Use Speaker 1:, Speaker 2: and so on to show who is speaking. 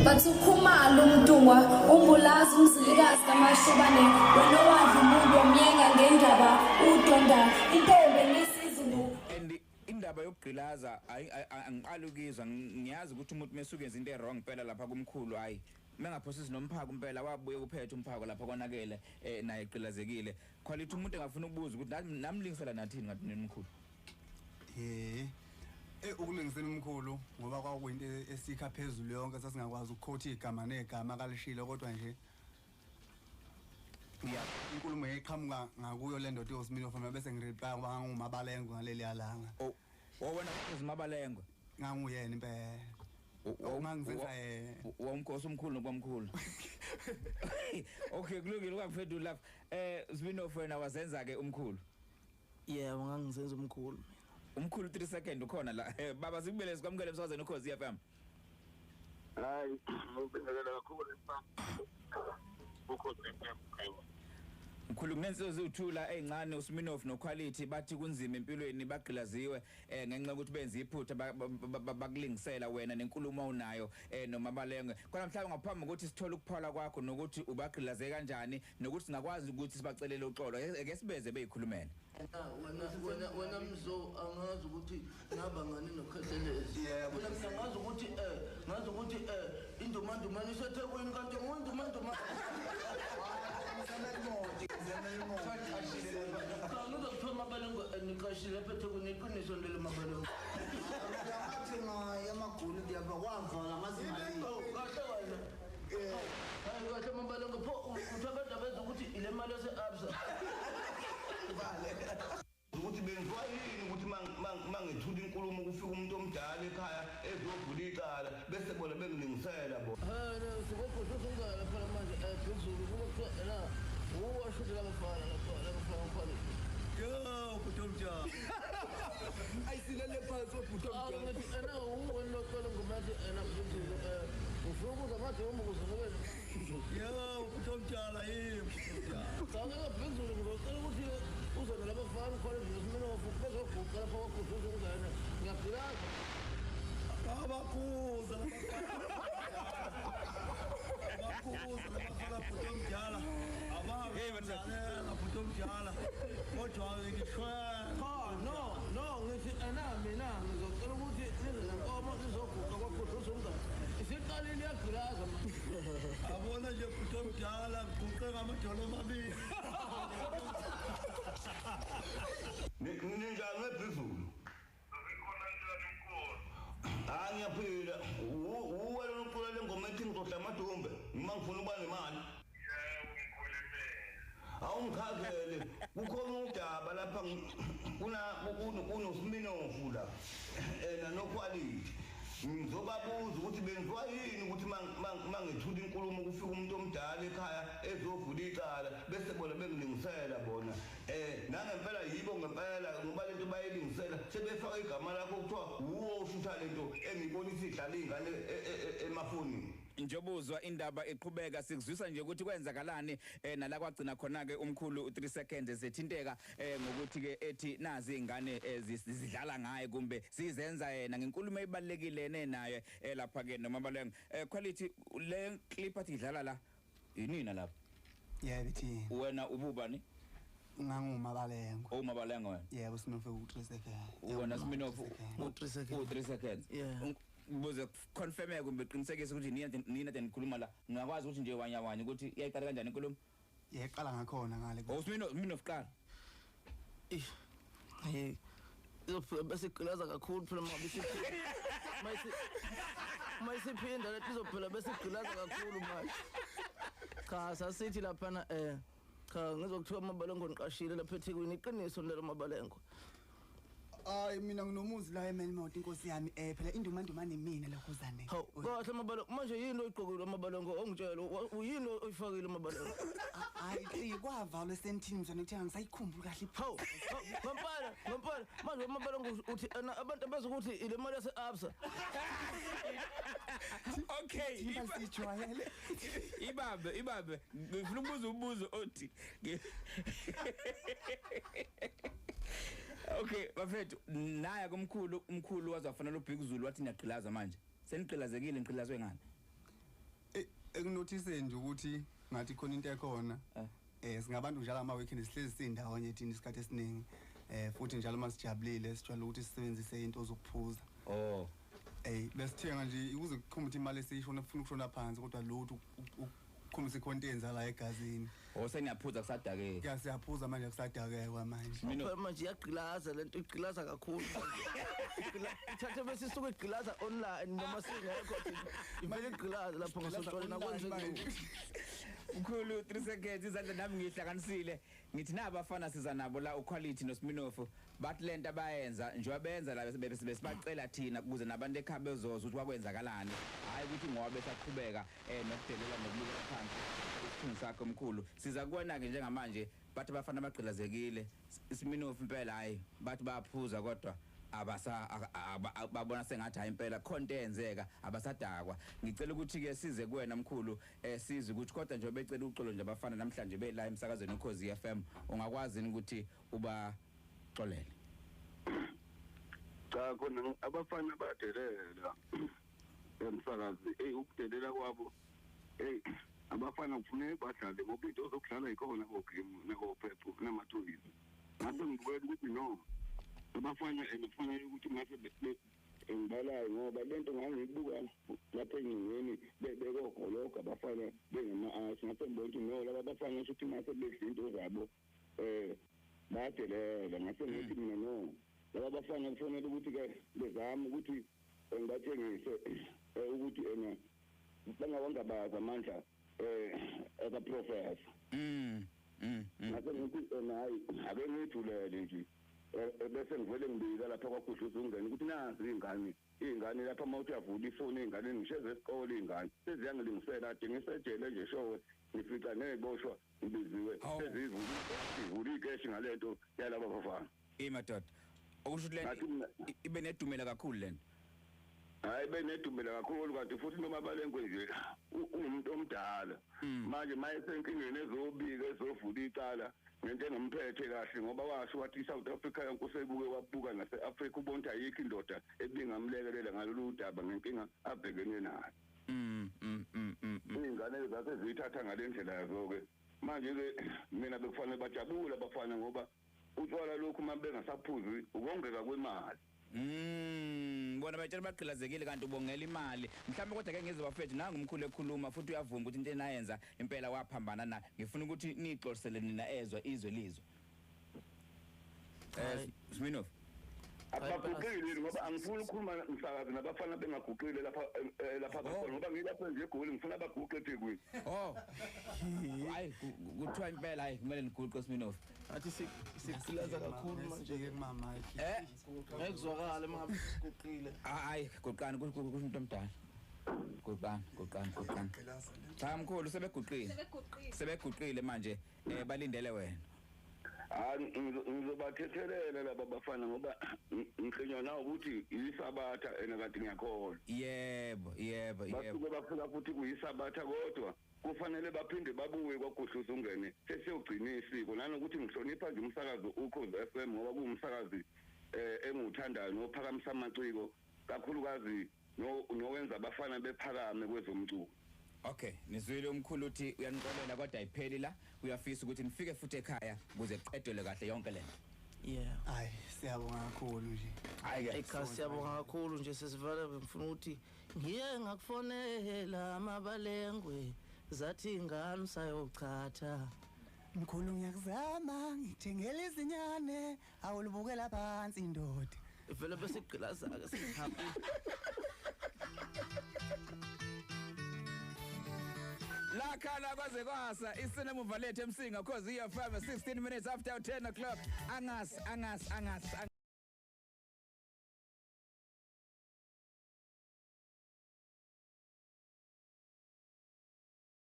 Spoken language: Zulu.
Speaker 1: Bathi uKhumalo uMntungwa uMbulazi uMzilikazi kaMashobane wena owadla umuntu wamyenga ngendaba udonda intombi enisizulu.
Speaker 2: And indaba yokugqilaza angiqali ukuyizwa, ngiyazi ukuthi umuntu mesuke enza into e-wrong impela lapha kumkhulu, hayi mengaphosisi nomphako impela wabuye kuphethe umphako lapha konakele, naye egqilazekile. Quality umuntu engafuna ukubuza ukuthi namlingisela nathini ngathi nini mkhulu?
Speaker 3: Ukulingisela umkhulu ngoba kwakuyinto esikha phezulu yonke, sasingakwazi ukukhotha igama negama kalishilo, kodwa nje inkulumo yayiqhamuka ngakuyo le ndoda yoSminofu bese ngireply ngoba nganguMabalengwe ngaleli langa.
Speaker 2: Oh, wena uZimabalengwe?
Speaker 3: Nganguyena impela. Ungangizenza yena.
Speaker 2: Womkhosi omkhulu nokwamkhulu. Okay, kulungile ungakuphenduli lapho. Sminofu wena wazenza ke umkhulu?
Speaker 4: Yebo, ngangizenza umkhulu mina.
Speaker 2: Umkhulu 3 second ukhona la. Baba sikubele sikwamukele emsakazweni Ukhozi FM.
Speaker 5: Hayi, ngibingelela kakhulu Ukhozi FM.
Speaker 2: Mkhulu kunensizwe eziwuthula ezincane uSminofu noQuality bathi kunzima empilweni, bagqilaziwe ngenxa yokuthi benze iphutha bakulingisela wena nenkulumo onayo noMabalengwe. Kodwa mhlawumbe ngaphambi kokuthi sithole ukuphola kwakho nokuthi ubagqilaze kanjani nokuthi singakwazi ukuthi sibacelele uxolo, ake sibeze beyikhulumele.
Speaker 6: Wena Mzo, angazi ukuthi ngaba ngani noKhehlelezi.
Speaker 3: Yebo.
Speaker 6: Mina ngazi ukuthi ngazi ukuthi indumandumane iseThekwini kanti ngundumandumane. Cha, ngizokuthiwa Mabalengwe niqashile lapha eThekwini, iqiniso lelo Mabalengwe.
Speaker 7: Ngathi ngaye amagoli ndiyaba kwavala ngazi imali.
Speaker 6: Oh, kahle wena. Hayi kahle Mabalengwe, pho uthi abantu abenza ukuthi ile mali yase-Absa.
Speaker 8: Ukuthi benziwa yini ukuthi mangethula inkulumo kufika umuntu omdala ekhaya ezovula icala bese bona bengilingisela bona.
Speaker 6: Hayi, sikokhohlisa phela manje phezulu kuba kuthiwa la uwashuthi labafana lapha labafana khona.
Speaker 7: Yo, bhuti omdala. Ayisilele phansi bhuti
Speaker 6: Awu
Speaker 7: omdala.
Speaker 6: ngithi ena uwena loqala ngomathi ena phezulu ufuna ukuza manje uma ukuze ngobe
Speaker 7: Yo, bhuti omdala yini bhuti omdala.
Speaker 6: Cha ngeke phezulu ngizocela ukuthi uze nalabafana khona nje Sminofu bezoguqa lapha kwakhohlisa ukungena. Ngiyagqilaza.
Speaker 7: Abakhuza labafana. Abakhuza labafana bhuti omdala.
Speaker 2: Hey, man.
Speaker 7: Abakhuza bhuti omdala. Kodwa ke ngishwela.
Speaker 6: Cha, no, no, ngithi ena mina ngizocela ukuthi nize nenkomo nizoguqa kwakhohlisa umngane. Isiqalile iyagqilaza manje.
Speaker 7: Yabona nje bhuti omdala ngiguqe ngamadolo amabili.
Speaker 8: Ninjani wephezulu? Hayi ngiyaphila. Uwe lona ucula le ngoma ethi ngizodla amadumbe uma ngifuna ukuba nemali. Awungichazele, kukhona udaba lapha kunoSminofu la noQuality. Ngizobabuza ukuthi benziwa yini ukuthi mangethula inkulumo kufika umuntu omdala ekhaya ezovula icala bese bona bengilingisela bona. Nangempela yibo ngempela ngoba lento bayilingisela sebefaka igama lakho kuthiwa wuwo oshutha lento engibona isidlala izingane emafonini.
Speaker 2: Njobuzwa indaba iqhubeka, sikuzwisa nje ukuthi kwenzakalani nala kwagcina khona ke umkhulu 3 seconds sethinteka ngokuthi ke ethi nazi izingane zidlala ngaye kumbe sizenza yena ngenkulumo ebalekile nenaye lapha ke noMabalengwe. Quality le clip athi idlala la yinina lapha?
Speaker 3: Yebo ithini.
Speaker 2: Wena ububani?
Speaker 3: NganguMabalengwe.
Speaker 2: OMabalengwe wena?
Speaker 3: Yebo, Sminofu u3 seconds.
Speaker 2: Wena Sminofu
Speaker 4: U3 seconds.
Speaker 2: U3 seconds.
Speaker 4: Yeah.
Speaker 2: Kuze confirme kumbe qinisekise ukuthi nina nikhuluma la, ngingakwazi ukuthi nje wanya wanya ukuthi iyayiqala kanjani inkulumo?
Speaker 3: Yayiqala ngakhona ngale.
Speaker 2: Oh, Sminofu qala.
Speaker 4: Eh. Hey. Izofika bese igqilaza kakhulu phela uma isiphinda. Uma isiphinda lethi izophela bese igqilaza kakhulu manje. Cha, sasithi laphana cha ngizokuthiwa Mabalengwe niqashile lapha eThekwini, iqiniso lelo Mabalengwe.
Speaker 3: Hayi mina nginomuzi la eMelmoth inkosi yami, phela indumandumane mina lokhuzane.
Speaker 6: Hawu, kahle Mabalengwe, manje yini oyigqokile Mabalengwe ongitshela uyini oyifakile Mabalengwe?
Speaker 3: Hayi kwavalwa esentini mzwana kuthiwa ngisayikhumbula kahle.
Speaker 6: Hawu, ngempela, ngempela manje Mabalengwe uthi abantu abazi ukuthi ile mali yase-Absa.
Speaker 2: Okay,
Speaker 3: sijwayele.
Speaker 2: Ibambe, ngifuna ukubuza umbuzo othi. Okay, bafethu, naya kumkhulu, umkhulu waze wafanele uBig Zulu wathi niyagqilaza manje. Senigqilazekile, nigqilazwe ngani?
Speaker 3: Ekunothiseni nje ukuthi ngathi khona into ekhona. Singabantu njalo ama weekend sihlezi sindawonye thina isikhathi esiningi. Futhi njalo masijabulile sijwayele ukuthi sisebenzise into zokuphuza.
Speaker 2: Oh.
Speaker 3: Besithenga nje ukuze kukhombe ukuthi imali esiyishona kufuna ukushona phansi kodwa lutho ukukhombisa icontent la egazini.
Speaker 2: Oh, seniyaphuza kusadakeka.
Speaker 3: Ya, siyaphuza manje kusadakekwa manje.
Speaker 4: Phela manje iyagqilaza lento, igqilaza kakhulu. Ithathe bese isuke igqilaza online noma singekho thina. Ivele igqilaza lapho ngasotshwaleni akwenze lutho.
Speaker 2: Mkhulu 3 seconds izandla nami ngihlanganisile. Ngithi nabafana siza nabo la uQuality noSminofu bathi lento abayenza njengoba benza la besibacela thina ukuze nabantu ekhaya bezozwa ukuthi kwakwenzakalani. Hayi ukuthi ngoba besaqhubeka nokudelela nokubuka phansi isithunzi sakho mkhulu. Siza kuwena ke njengamanje bathi abafana abagqilazekile iSminofu impela hayi bathi bayaphuza kodwa abasa babona sengathi hayi impela khonto eyenzeka abasadakwa. Ngicela ukuthi ke size kuwena mkhulu, size ukuthi kodwa nje becela uxolo nje abafana namhlanje bela emsakazweni Ukhozi FM, ungakwazi ukuthi uba xolele?
Speaker 5: Cha, khona abafana badelela emsakazi. Ukudelela kwabo abafana kufuneka badlale ngoba into zokudlala ikhona ko-game nako-phepho namathoyizi. Ngase ngibukela ukuthi no abafana kufanele ukuthi ngase ngibalayo ngoba lento ngangiyibuka lapha engcingweni bekogologa abafana bengama-art. Ngase ngibona ukuthi no laba abafana shuthi mase bedla into zabo bayadelela. Ngase ngithi mina no laba abafana kufanele ukuthi-ke bezame ukuthi ngibathengise ukuthi ena bangawangabazi amandla aka-professor. Ngase ngithi ena hayi ake ngiyithulele nje bese ngivele ngibika lapha kwaGudluza ungene ukuthi nazi iy'ngane lapha uma uthi uyavula ifoni iy'ngane ngisheze esikole iy'ngane seziyangilungisela ade ngisejele nje showe ngifica ney'boshwa ngibiziwe sezivula ikeshi ngalento yalaba bafana.
Speaker 2: Madoda, okusho ukuthi lento ibe nedumela kakhulu lento.
Speaker 5: Hayi benedumela kakhulu kanti futhi noma balenkwe nje umuntu omdala manje mayesenkingeni ezobika ezovula icala ngento engamphethe kahle ngoba washo wathi iSouth Africa yonke usebuke wabuka nase-Africa ubona ukuthi ayikho indoda ebingamlekelela ngalolu daba ngenkinga abhekene nayo. Iy'ngane zase ziyithatha ngale ndlela yazo-ke manje-ke mina bekufanele bajabule abafana ngoba utshwala lokhu uma bengasaphuzi ukongeka kwemali.
Speaker 2: Bona batshela bagqilazekile kanti ubongela imali mhlawumbe, kodwa ke ngizwe bafethu nangu umkhulu ekhuluma futhi uyavuma ukuthi into enayenza impela waphambana na. Ngifuna ukuthi nixoxisele nina ezwa izwe lizwe. Sminoff,
Speaker 5: abaguqile ngoba angifuni ukukhuluma msakazi nabafana bengaguqile lapha lapha bakhona ngoba ngilapha nje eGoli ngifuna abaguqe eThekwini.
Speaker 2: Oh hayi kuthiwa impela hayi kumele niguqe Sminoff.
Speaker 4: Athi sigqilaza kakhulu manje
Speaker 3: ke mama.
Speaker 4: Ngeke kuzwakale uma ngabe siguqile.
Speaker 2: Hayi guqani kusho umuntu omdala. Guqani guqani guqani. Cha mkhulu sebeguqile. Sebeguqile manje balindele wena.
Speaker 5: Hayi ngizobathethelela laba bafana ngoba ngiqhinywa nawo ukuthi yisabatha ena kanti ngiyakholwa.
Speaker 2: Yebo yebo yebo.
Speaker 5: Basuke bafika futhi kuyisabatha kodwa kufanele baphinde babuye kwaGudluza ungene sesiyogcina isiko nanokuthi ngihlonipha nje umsakazo Ukhozi FM ngoba kuwumsakazi engiwuthandayo nophakamisa amaciko kakhulukazi nowenza abafana bephakame kwezomculo.
Speaker 2: Okay, nizwile umkhulu uthi uyanixolela kodwa ayipheli la, uyafisa ukuthi nifike futhi ekhaya ukuze kuqedelwe kahle yonke lento.
Speaker 4: Yeah.
Speaker 3: Hayi siyabonga kakhulu nje.
Speaker 2: Hayi ke
Speaker 4: cha siyabonga kakhulu nje sesivala ngifuna ukuthi ngiye ngakufonela amabalengwe zathi ingane sayochatha.
Speaker 3: Mkhulu ngiyakuzama ngithengele izinyane awulibukela phansi indoda.
Speaker 4: Vele bese igqilaza ke sihamba.
Speaker 2: Lakhala kwaze kwasa isinemuva lethu eMsinga Ukhozi FM 16 minutes after 10 o'clock. Angas angas angas.